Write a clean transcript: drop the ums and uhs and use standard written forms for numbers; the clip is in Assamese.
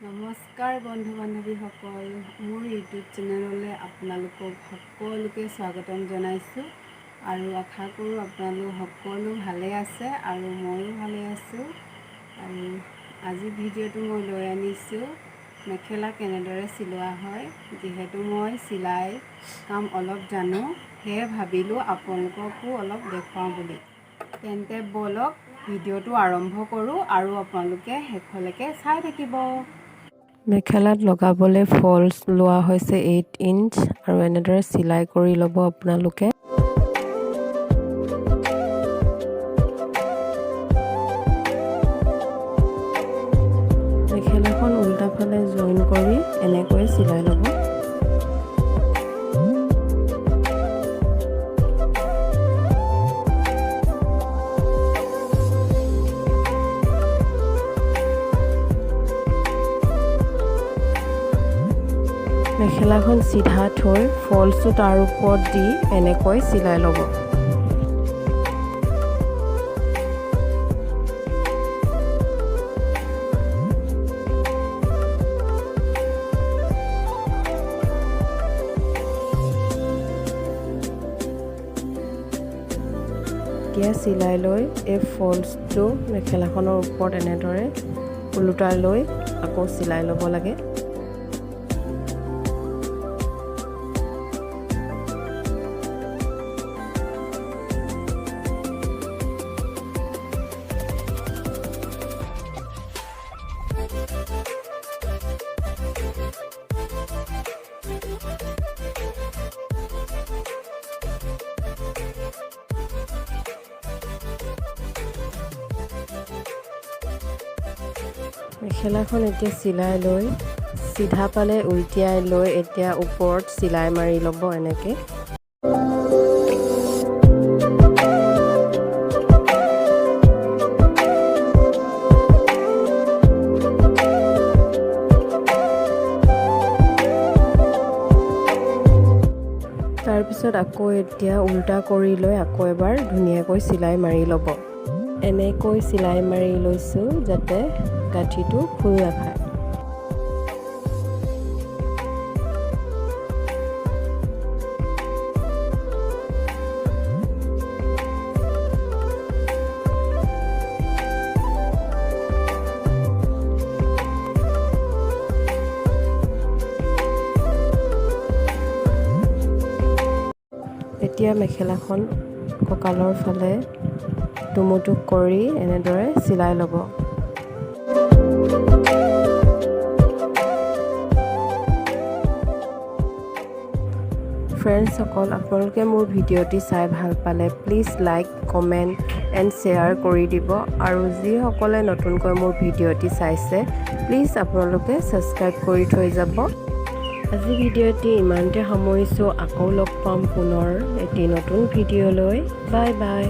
নমস্কাৰ বন্ধু বান্ধৱীসকল, মোৰ ইউটিউব চেনেললৈ আপোনালোকক সকলোকে স্বাগতম জনাইছোঁ আৰু আশা কৰোঁ আপোনালোক সকলো ভালে আছে আৰু ময়ো ভালে আছোঁ। আৰু আজি ভিডিঅ'টো মই লৈ আনিছোঁ মেখেলা কেনেদৰে চিলোৱা হয়। যিহেতু মই চিলাই কাম অলপ জানো, সেয়ে ভাবিলোঁ আপোনালোককো অলপ দেখুৱাওঁ বুলি। তেন্তে ব'লক, ভিডিঅ'টো আৰম্ভ কৰোঁ আৰু আপোনালোকে শেষলৈকে চাই থাকিব। মেখেলাত লগাবলৈ ফলছ লোৱা হৈছে 8 ইঞ্চ আৰু এনেদৰে চিলাই কৰি ল'ব আপোনালোকে। মেখেলাখন উল্টা ফালে জইন কৰি এনেকৈ চিলাই ল'ব। মেখেলাখন চিধা থৈ ফলছটো তাৰ ওপৰত দি এনেকৈ চিলাই ল'ব। এতিয়া চিলাই লৈ এই ফলছটো মেখেলাখনৰ ওপৰত এনেদৰে ওলোটাই লৈ আকৌ চিলাই ল'ব লাগে। মেখেলাখন এতিয়া চিলাই লৈ চিধা পালে উলটিয়াই লৈ এতিয়া ওপৰত চিলাই মাৰি ল'ব এনেকৈ। তাৰপিছত আকৌ এতিয়া উল্টা কৰি লৈ আকৌ এবাৰ ধুনীয়াকৈ চিলাই মাৰি ল'ব। এনেকৈ চিলাই মাৰি লৈছোঁ যাতে গাঁঠিটো খোল নাখায়। এতিয়া মেখেলাখন কঁকালৰ ফালে দুমুটোক কৰি এনেদৰে চিলাই ল'ব। ফ্ৰেণ্ডছসকল, আপোনালোকে মোৰ ভিডিঅ'টি চাই ভাল পালে please like, comment and share কৰি দিব আৰু যিসকলে নতুনকৈ মোৰ ভিডিঅ'টি চাইছে, প্লিজ আপোনালোকে ছাবস্ক্ৰাইব কৰি থৈ যাব। আজি ভিডিঅ'টি ইমানতে সামৰিছোঁ। আকৌ লগ পাম পুনৰ এটি নতুন ভিডিঅ' লৈ। Bye bye.